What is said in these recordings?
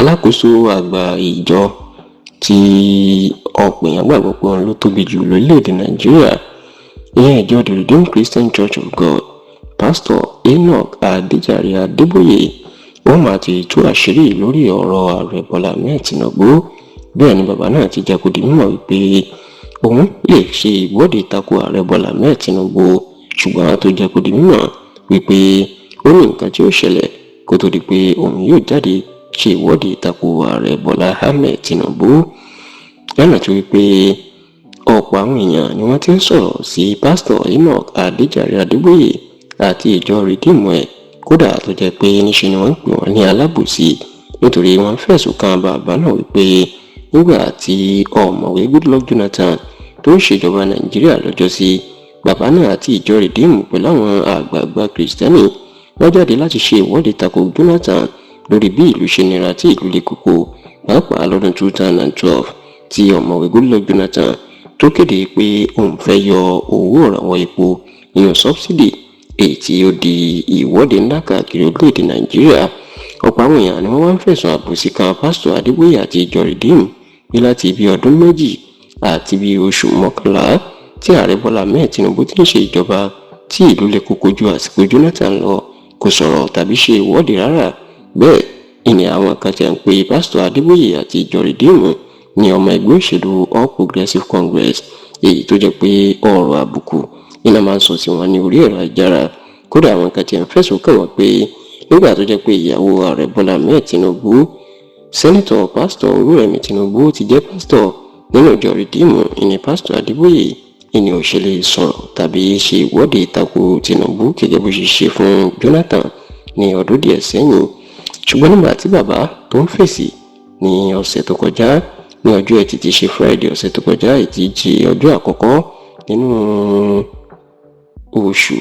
Alákòóso àgbà ìjọ tí ọ̀pọ̀ èèyàn gbàgbọ́ pé òun ló tóbi jù lórílẹ̀‐èdè Nàìjíríà, ìyẹn ìjọ The Redeemed Christian Church of God, Pásítọ̀ Enoch Adéjàre Adébóyè, wọ́n máa ti tú àṣírí lórí ọ̀rọ̀ Ààrẹ Bọ́lá Ahmed Tinubu. Bẹ́ẹ̀ ni bàbá náà ti jẹ́ kó di mímọ̀ wípé òun lè ṣe ìwọ́de tako Ààrẹ Bọ́lá Ahmed Tinubu, ṣùgbọ́n tó jẹ́ kó di mímọ̀ wípé ó ní nǹkan tí ó ṣẹlẹ̀ kó tó di pé òun yóò jáde ṣe ìwọ́de tako Ààrẹ Bọ́lá Ahmed Tinubu, lọ́nà tó wípé ọ̀pọ̀ àwọn èèyàn ni wọ́n ti ń sọ̀rọ̀ sí Pásítọ̀ Enoch Adéjàre Adébóyè àti ìjọ Redeem ẹ̀, kódà tó jẹ́ pé níṣe ni wọ́n ń pè wọ́n ní alábòsí, nítorí wọ́n fẹ̀sùn kan bàbá náà wípé nígbà tí Ọ̀mọ̀wé Goodluck Jonathan tó ń ṣèjọba Nàìjíríà lọ́jọ́sí, bàbá náà àti ìjọ Redeem pẹ̀lú àwọn àgbààgbà Kìrìsìtẹ́nì wọ́n jáde láti ṣe ìwọ́de tako Jonathan lórí bí ìlú ṣe nira tí ìlú le koko, pàápàá lọ́dún 2012 tí Ọ̀mọ̀wé Goodluck Jonathan tó kéde pé òun fẹ́ yọ owó ìrànwọ́ epo, ìyẹn subsidy, èyí tí ó di ìwọ́de ńlá káàkiri orílẹ̀-èdè Nàìjíríà. Ọ̀pọ̀ àwọn èèyàn ni wọ́n wá ń fẹ̀sùn àbòsí kan Pásítọ̀ Adébóyè àti ìjọ Redeem bí láti bí ọdún 2 àti bí oṣù 11 tí Ààrẹ Bọ́lá Ahmed Tinubu ti ń ṣe ìjọba, tí ìlú lè koko ju àsìkò Jonathan lọ, kò sọ̀rọ̀ tàbí ṣe ìwọ́de rárá. Bẹ́ẹ̀ ìní àwọn kan tí a ń pe Pásítọ̀ Adébóyè àti ìjọ Redeem ní ọmọ ẹgbẹ́ òṣèlú All Progressives Congress, èyí tó jẹ́ pé ọ̀rọ̀ àbùkù iná máa ń sọ sí wọn ní orí ẹ̀rọ ayélujára. Kódà, àwọn kan tí ń fẹ̀sùn kàn wọ́n pé nígbà tó jẹ́ pé ìyàwó Ààrẹ Bọ́lá Ahmed Tinubu, Sẹ́nitọ̀ Pásítọ̀ Olúrẹ̀mí Tinubu, ti jẹ́ pásítọ̀ nínú ìjọ Redeem, ìní Pásítọ̀ Adébóyè ìní òṣèlè sọ̀rọ̀ tàbí ṣe ìwọ́de tako Tinubu gẹ́gẹ́ bó ṣe ṣe fún Jonathan ní ọdún díẹ̀ sẹ́yìn. Ṣùgbọ́n nígbà tí bàbá tó ń fèsì ní ọ̀sẹ̀ tó kọjá, ní ọjọ́ Ẹtì tí ṣe Friday ọ̀sẹ̀ tó kọjá, èyí tí ọjọ́ àkọ́kọ́ nínú oṣù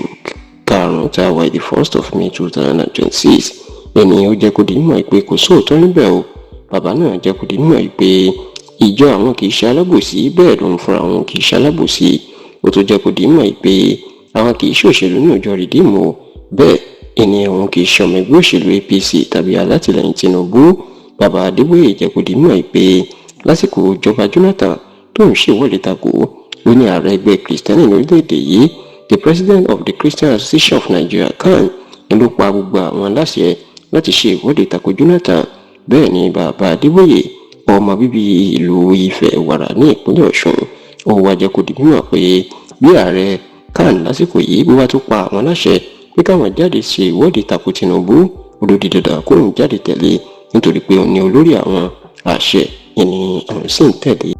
karùn-ún tá a wà, the 1st of May 2026, ẹni ó jẹ́ kó di mímọ̀ pé kò sóòótọ́ níbẹ̀ o. Bàbá náà jẹ́ kó di mímọ̀ pé ìjọ àwọn kì í ṣe alábòsí, bẹ́ẹ̀ ló ń fúnra wọn kì í ṣe alábòsí. Ó tó jẹ́ kó di mímọ̀ pé àwọn kì í ṣòṣèlú ní ìjọ Redeem o, bẹ́ẹ̀ ẹni òun kì í ṣe ọmọ ẹgbẹ́ òṣèlú APC tàbí alátìlẹyìn Tinubu. Bàbá Adébóyè jẹ́ kó di mímọ̀ pé lásìkò ìjọba Jonathan tó ń ṣèwọ́de takò ló ní ààrẹ ẹgbẹ́ Kìrìsìtẹ́nì lórílẹ̀‐èdè yìí, the president of the Christian Association of Nigeria, CAN, ni ló pa gbogbo àwọn aláṣẹ láti ṣe ìwọ́de tako Jonathan. Bẹ́ẹ̀ ni bàbá Adébóyè, ọmọ bíbí ìlú Ifẹ̀ Wàrà ní ìpínlẹ̀ Ọ̀ṣun, ó wá jẹ́ kó di mímọ̀ pé bí ààrẹ CAN lásìkò yìí bó bá tún pa àwọn aláṣẹ pé káwọn jáde ṣe ìwọ́de tako Tinubu, ó ló di dandan kóun jáde tẹ̀lé, nítorí pé òun ní olórí àwọn, àṣẹ ìní àwọn sì ń tẹ̀lé.